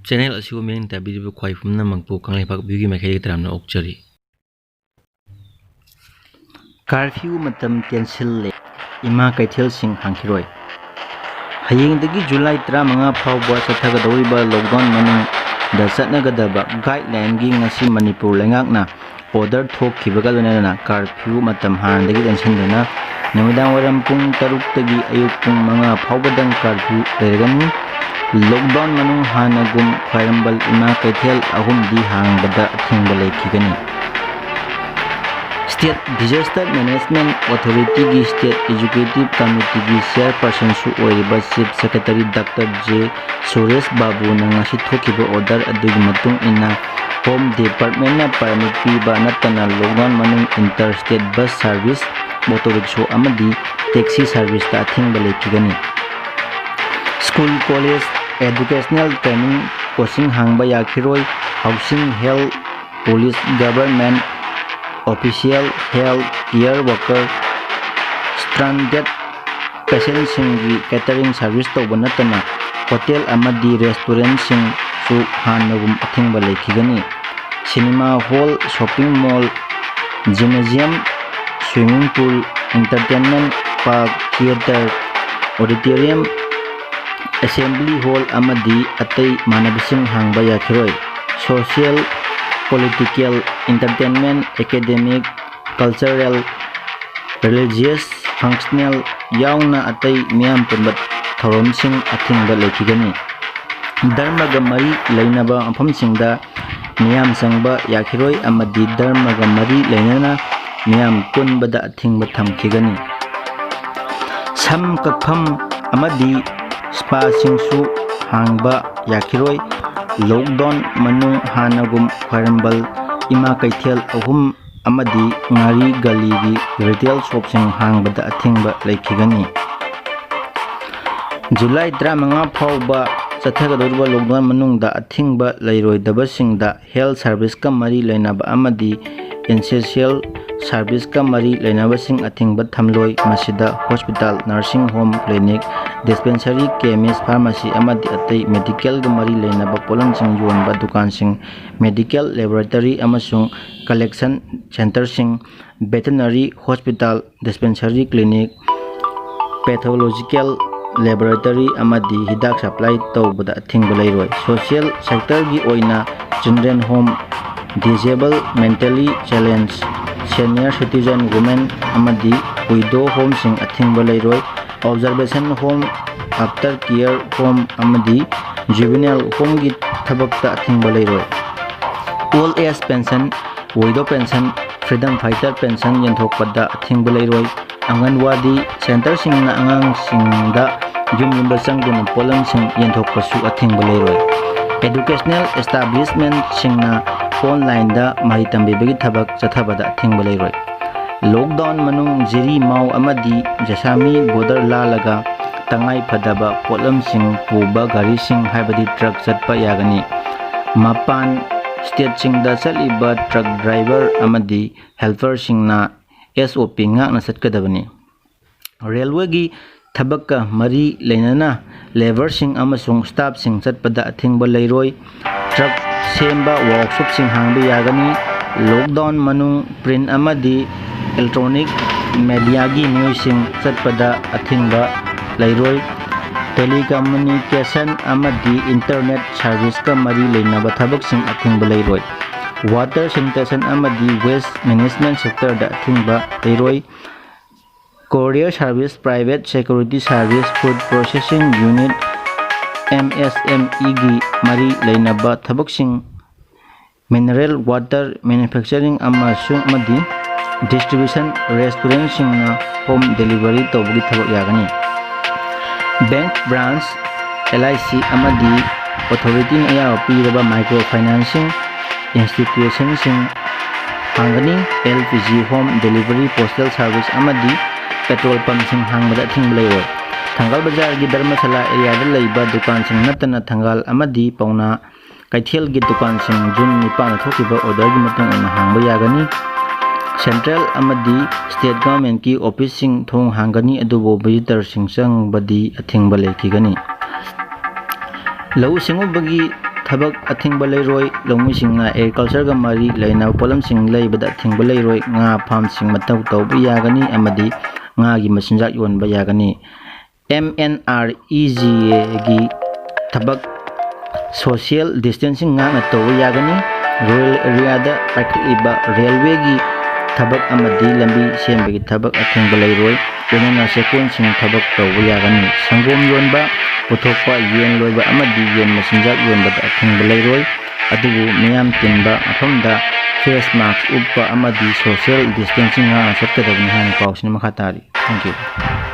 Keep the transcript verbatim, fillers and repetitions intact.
Channel ꯑꯁꯤꯕꯨ ꯃꯤꯠꯌꯦꯡ ꯇꯥꯕꯤꯔꯤꯕ ꯈ꯭ꯋꯥꯏ ꯄꯨꯝꯅꯃꯛꯄꯨ ꯀꯪꯂꯩꯄꯥꯛ ꯚ꯭ꯌꯨꯒꯤ ꯃꯥꯏꯀꯩꯗꯒꯤ ꯇꯔꯥꯝꯅ ꯑꯣꯛꯆꯔꯤ꯫ ꯀꯥꯔꯐ꯭ꯌꯨ ꯃꯇꯝ ꯇꯦꯟꯁꯤꯜꯂꯦ꯫ ꯏꯃꯥ ꯀꯩꯊꯦꯜꯁꯤꯡ ꯍꯥꯡꯈꯤꯔꯣꯏ꯫ ꯍꯌꯦꯡꯗꯒꯤ ꯖꯨꯂꯥꯏ ꯇꯔꯥꯃꯉꯥ ꯐꯥꯎꯕ ꯆꯠꯊꯒꯗꯧꯔꯤꯕ ꯂꯣꯛꯗꯥꯎꯟ ꯃꯅꯨꯡꯗ ꯆꯠꯅꯒꯗꯕ ꯒꯥꯏꯗꯂꯥꯏꯟꯒꯤ ꯉꯁꯤ ꯃꯅꯤꯄꯨꯔ ꯂꯩꯉꯥꯛꯅ ꯑꯣꯔꯗꯔ ꯊꯣꯛꯈꯤꯕꯒ ꯂꯣꯏꯅꯅ ꯀꯥꯔꯐ꯭ꯌꯨ ꯃꯇꯝ ꯍꯥꯟꯅꯗꯒꯤ ꯇꯦꯟꯁꯤꯟꯗꯨꯅ ꯅꯨꯃꯤꯗꯥꯡ ꯋꯥꯏꯔꯝ ꯄꯨꯡ ꯇꯔꯨꯛꯇꯒꯤ ꯑꯌꯨꯛ ꯄꯨꯡ ꯃꯉꯥ ꯐꯥꯎꯕꯗꯪ ꯀꯥꯔꯐ꯭ꯌꯨ ꯂꯩꯔꯒꯅꯤ꯫ ꯂꯣꯛꯗꯥꯎꯟ ꯃꯅꯨꯡ ꯍꯥꯟꯅꯒꯨꯝ ꯈ꯭ꯋꯥꯏꯔꯝꯕꯟ ꯏꯃꯥ ꯀꯩꯊꯦꯜ ꯑꯍꯨꯝꯗꯤ ꯍꯥꯡꯕꯗ ꯑꯊꯤꯡꯕ ꯂꯩꯈꯤꯒꯅꯤ꯫ ꯁ꯭ꯇꯦꯠ ꯗꯤꯖꯥꯁꯇꯔ ꯃꯦꯅꯦꯖꯃꯦꯟꯠ ꯑꯣꯊꯣꯔꯤꯇꯤꯒꯤ ꯁ꯭ꯇꯦꯠ ꯑꯦꯛꯖꯤꯀ꯭ꯌꯨꯇꯤꯚ ꯀꯃꯤꯇꯤꯒꯤ ꯆꯤꯌꯔꯄꯔꯁꯟꯁꯨ ꯑꯣꯏꯔꯤꯕ chief secretary doctor J Suresh ꯕꯥꯕꯨꯅ ꯉꯁꯤ ꯊꯣꯛꯈꯤꯕ ꯑꯣꯔꯗꯔ ꯑꯗꯨꯒꯤ ꯃꯇꯨꯡ ꯏꯟꯅ, ꯍꯣꯝ ꯗꯤꯄꯥꯔꯠꯃꯦꯟꯠꯅ ꯄꯔꯃꯤꯠ ꯄꯤꯕ ꯅꯠꯇꯅ ꯂꯣꯛꯗꯥꯎꯟ ꯃꯅꯨꯡ inter state bus service, auto rickshaw ꯑꯃꯗꯤ ꯇꯦꯛꯁꯤ ꯁꯥꯔꯚꯤꯁꯇ ꯑꯊꯤꯡꯕ ꯂꯩꯈꯤꯒꯅꯤ꯫ School, college, educational training coaching ꯍꯥꯡꯕ ꯌꯥꯈꯤꯔꯣꯏ꯫ Housing, health, police, government official, health care worker, stranded ꯄꯦꯁꯦꯟꯠꯁꯤꯡꯒꯤ ꯀꯦꯇꯔꯤꯡ ꯁꯥꯔꯚꯤꯁ ꯇꯧꯕ ꯅꯠꯇꯅ ꯍꯣꯇꯦꯜ ꯑꯃꯗꯤ ꯔꯦꯁꯇꯨꯔꯦꯟꯠꯁꯤꯡꯁꯨ ꯍꯥꯟꯅꯒꯨꯝ ꯑꯊꯤꯡꯕ ꯂꯩꯈꯤꯒꯅꯤ꯫ Cinema hall, shopping mall, gymnasium, swimming pool, entertainment park, theatre, auditorium, assembly hall ꯑꯃꯗꯤ ꯑꯇꯩ ꯃꯥꯟꯅꯕꯁꯤꯡ ꯍꯥꯡꯕ ꯌꯥꯈꯤꯔꯣꯏ꯫ Social, political, entertainment, academic, cultural, religious, functional ꯌꯥꯎꯅ ꯑꯇꯩ ꯃꯤꯌꯥꯝ ꯄꯨꯟꯕ ꯊꯧꯔꯝꯁꯤꯡ ꯑꯊꯤꯡꯕ ꯂꯩꯈꯤꯒꯅꯤ꯫ ꯙꯔꯃꯒ ꯃꯔꯤ ꯂꯩꯅꯕ ꯃꯐꯝꯁꯤꯡꯗ ꯃꯤꯌꯥꯝ ꯆꯪꯕ ꯌꯥꯈꯤꯔꯣꯏ ꯑꯃꯗꯤ ꯙꯔꯃꯒ ꯃꯔꯤ ꯂꯩꯅꯅ ꯃꯤꯌꯥꯝ ꯄꯨꯟꯕꯗ ꯑꯊꯤꯡꯕ ꯊꯝꯈꯤꯒꯅꯤ꯫ ꯁꯝ ꯀꯛꯐꯝ ꯑꯃꯗꯤ ꯁ꯭ꯄꯥꯁꯤꯡꯁꯨ ꯍꯥꯡꯕ ꯌꯥꯈꯤꯔꯣꯏ꯫ ꯂꯣꯛꯗꯥꯎꯟ ꯃꯅꯨꯡ ꯍꯥꯟꯅꯒꯨꯝ ꯈ꯭ꯋꯥꯏꯔꯝꯕꯟ ꯏꯃꯥ ꯀꯩꯊꯦꯜ ꯑꯍꯨꯝ ꯑꯃꯗꯤ ꯉꯥꯔꯤ ꯒꯂꯤꯒꯤ ꯔꯤꯇꯦꯜ ꯁꯣꯞꯁꯤꯡ ꯍꯥꯡꯕꯗ ꯑꯊꯤꯡꯕ ꯂꯩꯈꯤꯒꯅꯤ꯫ ꯖꯨꯂꯥꯏ ꯇꯔꯥꯃꯉꯥ ꯐꯥꯎꯕ ꯆꯠꯊꯒꯗꯧꯔꯤꯕ ꯂꯣꯛꯗꯥꯎꯟ ꯃꯅꯨꯡꯗ ꯑꯊꯤꯡꯕ ꯂꯩꯔꯣꯏꯗꯕꯁꯤꯡꯗ ꯍꯦꯜꯊ ꯁꯥꯔꯚꯤꯁꯀ ꯃꯔꯤ ꯂꯩꯅꯕ ꯑꯃꯗꯤ ꯑꯦꯁꯦꯟꯁꯤꯌꯦꯜ ꯁꯥꯔꯚꯤꯁꯀ ꯃꯔꯤ ꯂꯩꯅꯕꯁꯤꯡ ꯑꯊꯤꯡꯕ ꯊꯝꯂꯣꯏ꯫ ꯃꯁꯤꯗ hospital, nursing home, clinic, dispensary, chemist, pharmacy ꯑꯃꯗꯤ ꯑꯇꯩ ꯃꯦꯗꯤꯀꯦꯜꯒ ꯃꯔꯤ ꯂꯩꯅꯕ ꯄꯣꯠꯂꯝꯁꯤꯡ ꯌꯣꯟꯕ ꯗꯨꯀꯥꯟꯁꯤꯡ, ꯃꯦꯗꯤꯀꯦꯜ ꯂꯦꯕꯣꯔꯦꯇꯔꯤ ꯑꯃꯁꯨꯡ ꯀꯂꯦꯛꯁꯟ ꯁꯦꯟꯇꯔꯁꯤꯡ, veterinary hospital, dispensary clinic, pathological laboratory ꯑꯃꯗꯤ ꯍꯤꯗꯥꯛ ꯁꯄ꯭ꯂꯥꯏ ꯇꯧꯕꯗ ꯑꯊꯤꯡꯕ ꯂꯩꯔꯣꯏ꯫ ꯁꯣꯁꯤꯌꯦꯜ ꯁꯦꯛꯇꯔꯒꯤ ꯑꯣꯏꯅ children home, disable, mentally challenged, senior citizen, women ꯑꯃꯗꯤ ꯋꯤꯗꯣ ꯍꯣꯝꯁꯤꯡ ꯑꯊꯤꯡꯕ ꯂꯩꯔꯣꯏ꯫ Observation home, after care home ꯑꯃꯗꯤ ꯖꯨꯕꯤꯅꯥꯏꯜ ꯍꯣꯝꯒꯤ ꯊꯕꯛꯇ ꯑꯊꯤꯡꯕ ꯂꯩꯔꯣꯏ꯫ Old age pension, widow pension, freedom fighter pension ꯌꯦꯟꯊꯣꯛꯄꯗ ꯑꯊꯤꯡꯕ ꯂꯩꯔꯣꯏ꯫ ꯑꯪꯒꯟꯋꯥꯗꯤ ꯁꯦꯟꯇꯔꯁꯤꯡꯅ ꯑꯉꯥꯡꯁꯤꯡꯗ ꯌꯨꯝ ꯌꯨꯝꯗ ꯆꯪꯗꯨꯅ ꯄꯣꯠꯂꯝꯁꯤꯡ ꯌꯦꯟꯊꯣꯛꯄꯁꯨ ꯑꯊꯤꯡꯕ ꯂꯩꯔꯣꯏ꯫ ꯑꯦꯗꯨꯀꯦꯁꯅꯦꯜ ꯑꯦꯁꯇꯥꯕ꯭ꯂꯤꯁꯃꯦꯟꯠꯁꯤꯡꯅ ꯑꯣꯟꯂꯥꯏꯟꯗ ꯃꯍꯩ ꯇꯝꯕꯤꯕꯒꯤ ꯊꯕꯛ ꯆꯠꯊꯕꯗ ꯑꯊꯤꯡꯕ ꯂꯩꯔꯣꯏ꯫ ꯂꯣꯛꯗꯥꯎꯟ ꯃꯅꯨꯡ ꯖꯤꯔꯤ, ꯃꯥꯎ ꯑꯃꯗꯤ ꯖꯁꯥꯃꯤ ꯕꯣꯔꯗꯔ ꯂꯥꯜꯂꯒ ꯇꯉꯥꯏ ꯐꯗꯕ ꯄꯣꯠꯂꯝꯁꯤꯡ ꯄꯨꯕ ꯒꯥꯔꯤꯁꯤꯡ, ꯍꯥꯏꯕꯗꯤ ꯇ꯭ꯔꯛ, ꯆꯠꯄ ꯌꯥꯒꯅꯤ꯫ ꯃꯄꯥꯟ ꯁ꯭ꯇꯦꯠꯁꯤꯡꯗ ꯆꯠꯂꯤꯕ ꯇ꯭ꯔꯛ ꯗ꯭ꯔꯥꯏꯚꯔ ꯑꯃꯗꯤ ꯍꯦꯜꯄꯔꯁꯤꯡꯅ ꯑꯦꯁ ꯑꯣ ꯄꯤ ꯉꯥꯛꯅ ꯆꯠꯀꯗꯕꯅꯤ꯫ ꯔꯦꯜꯋꯦꯒꯤ ꯊꯕꯛꯀ ꯃꯔꯤ ꯂꯩꯅꯅ ꯂꯦꯕꯔꯁꯤꯡ ꯑꯃꯁꯨꯡ ꯁ꯭ꯇꯥꯐꯁꯤꯡ ꯆꯠꯄꯗ ꯑꯊꯤꯡꯕ ꯂꯩꯔꯣꯏ꯫ ꯇ꯭ꯔꯛ ꯁꯦꯝꯕ ꯋꯥꯔꯛꯁꯣꯞꯁꯤꯡ ꯍꯥꯡꯕ ꯌꯥꯒꯅꯤ꯫ ꯂꯣꯛꯗꯥꯎꯟ ꯃꯅꯨꯡ ꯄ꯭ꯔꯤꯟꯠ ꯑꯃꯗꯤ ꯏꯂꯦꯛꯇ꯭ꯔꯣꯅꯤꯛ ꯃꯦꯗꯤꯌꯥꯒꯤ ꯃꯤꯑꯣꯏꯁꯤꯡ ꯆꯠꯄꯗ ꯑꯊꯤꯡꯕ ꯂꯩꯔꯣꯏ꯫ ꯇꯦꯂꯤꯀꯝꯃ꯭ꯌꯨꯅꯤꯀꯦꯁꯟ ꯑꯃꯗꯤ ꯏꯟꯇꯔꯅꯦꯠ ꯁꯥꯔꯚꯤꯁꯀ ꯃꯔꯤ ꯂꯩꯅꯕ ꯊꯕꯛꯁꯤꯡ ꯑꯊꯤꯡꯕ ꯂꯩꯔꯣꯏ꯫ ꯋꯥꯇꯔ ꯁꯦꯅꯤꯇꯦꯁꯟ ꯑꯃꯗꯤ ꯋꯦꯁ ꯃꯦꯅꯦꯖꯃꯦꯟꯠ ꯁꯦꯛꯇꯔꯗ ꯑꯊꯤꯡꯕ ꯂꯩꯔꯣꯏ꯫ Courier service, private security service, food processing unit, M S M ꯏꯒꯤ ꯃꯔꯤ ꯂꯩꯅꯕ ꯊꯕꯛꯁꯤꯡ, ꯃꯤꯅꯔꯦꯜ ꯋꯥꯇꯔ ꯃꯦꯅꯨꯐꯦꯛꯆꯔꯤꯡ ꯑꯃꯁꯨꯡ ꯑꯃꯗꯤ ꯗꯤꯁꯇ꯭ꯔꯤꯕ꯭ꯌꯨꯁꯟ, ꯔꯦꯁꯇꯨꯔꯦꯟꯠꯁꯤꯡꯅ ꯍꯣꯝ ꯗꯦꯂꯤꯚꯔꯤ ꯇꯧꯕꯒꯤ ꯊꯕꯛ ꯌꯥꯒꯅꯤ꯫ Bank, branch, L I C ꯑꯃꯗꯤ ꯑꯣꯊꯣꯔꯤꯇꯤꯅ ꯑꯌꯥꯕ ꯄꯤꯔꯕ ꯃꯥꯏꯀ꯭ꯔꯣ ꯐꯥꯏꯅꯥꯟꯁꯤꯡ ꯏꯟꯁꯇꯤꯇ꯭ꯌꯨꯁꯟꯁꯤꯡ ꯍꯥꯡꯒꯅꯤ꯫ L P G home delivery, postal service ꯑꯃꯗꯤ ꯄꯦꯇ꯭ꯔꯣꯜ ꯄꯝꯁꯤꯡ ꯍꯥꯡꯕꯗ ꯑꯊꯤꯡꯕ ꯂꯩꯔꯣꯏ꯫ ꯊꯪꯒꯥꯜ ꯕꯖꯥꯔꯒꯤ ꯙꯔꯃꯁꯥꯂꯥ ꯑꯦꯔꯤꯌꯥꯗ ꯂꯩꯕ ꯗꯨꯀꯥꯟꯁꯤꯡ ꯅꯠꯇꯅ ꯊꯪꯒꯥꯜ ꯑꯃꯗꯤ ꯄꯥꯎꯅꯥ ꯀꯩꯊꯦꯜꯒꯤ ꯗꯨꯀꯥꯟꯁꯤꯡ ꯖꯨꯟ ꯅꯤꯄꯥꯟꯗ ꯊꯣꯛꯈꯤꯕ ꯑꯣꯔꯗꯔꯒꯤ ꯃꯇꯨꯡ ꯏꯟꯅ ꯍꯥꯡꯕ ꯌꯥꯒꯅꯤ꯫ ꯁꯦꯟꯇ꯭ꯔꯦꯜ ꯑꯃꯗꯤ ꯁ꯭ꯇꯦꯠ ꯒꯚꯔꯟꯃꯦꯟꯠꯀꯤ ꯑꯣꯐꯤꯁꯁꯤꯡ ꯊꯣꯡ ꯍꯥꯡꯒꯅꯤ, ꯑꯗꯨꯕꯨ ꯚꯤꯖꯤꯇꯔꯁꯤꯡ ꯆꯪꯕꯗꯤ ꯑꯊꯤꯡꯕ ꯂꯩꯈꯤꯒꯅꯤ꯫ ꯂꯧꯎ ꯁꯤꯡꯎꯕꯒꯤ ꯊꯕꯛ ꯑꯊꯤꯡꯕ ꯂꯩꯔꯣꯏ꯫ ꯂꯧꯃꯤꯁꯤꯡꯅ ꯑꯦꯒ꯭ꯔꯤꯀꯜꯆꯔꯒ ꯃꯔꯤ ꯂꯩꯅꯕ ꯄꯣꯠꯂꯝꯁꯤꯡ ꯂꯩꯕꯗ ꯑꯊꯤꯡꯕ ꯂꯩꯔꯣꯏ꯫ ꯉꯥ ꯐꯥꯔꯝꯁꯤꯡ ꯃꯊꯧ ꯇꯧꯕ ꯌꯥꯒꯅꯤ ꯑꯃꯗꯤ ꯉꯥꯒꯤ ꯃꯆꯤꯟꯖꯥꯛ ꯌꯣꯟꯕ ꯌꯥꯒꯅꯤ꯫ M N R E G ꯑꯦꯒꯤ ꯊꯕꯛ ꯁꯣꯁꯤꯌꯦꯜ ꯗꯤꯁꯇꯦꯟꯁꯤꯡ ꯉꯥꯛꯅ ꯇꯧꯕ ꯌꯥꯒꯅꯤ꯫ ꯔꯨꯔꯦꯜ ꯑꯦꯔꯤꯌꯥꯗ ꯄꯥꯏꯈꯠꯂꯤꯕ ꯔꯦꯜꯋꯦꯒꯤ ꯊꯕꯛ ꯑꯃꯗꯤ ꯂꯝꯕꯤ ꯁꯦꯝꯕꯒꯤ ꯊꯕꯛ ꯑꯊꯤꯡꯕ ꯂꯩꯔꯣꯏ꯫ ꯂꯣꯏꯅꯅ ꯆꯦꯛꯀꯣꯟꯁꯤꯡ ꯊꯕꯛ ꯇꯧꯕ ꯌꯥꯒꯅꯤ꯫ ꯁꯪꯒꯣꯝ ꯌꯣꯟꯕ, ꯄꯨꯊꯣꯛꯄ, ꯌꯦꯟ ꯂꯣꯏꯕ ꯑꯃꯗꯤ ꯌꯦꯟ ꯃꯆꯤꯟꯖꯥꯛ ꯌꯣꯟꯕꯗ ꯑꯊꯤꯡꯕ ꯂꯩꯔꯣꯏ꯫ ꯑꯗꯨꯕꯨ ꯃꯤꯌꯥꯝ ꯇꯤꯟꯕ ꯃꯐꯝꯗ ꯐꯦꯁ ꯃꯥꯛꯁ ꯎꯞꯄ ꯑꯃꯗꯤ ꯁꯣꯁꯤꯌꯦꯜ ꯗꯤꯁꯇꯦꯟꯁꯤꯡ ꯉꯥꯛꯅ ꯆꯠꯀꯗꯕꯅꯤ ꯍꯥꯏꯅ ꯄꯥꯎꯁꯤꯅ ꯃꯈꯥ ꯇꯥꯔꯤ꯫ Thank you꯫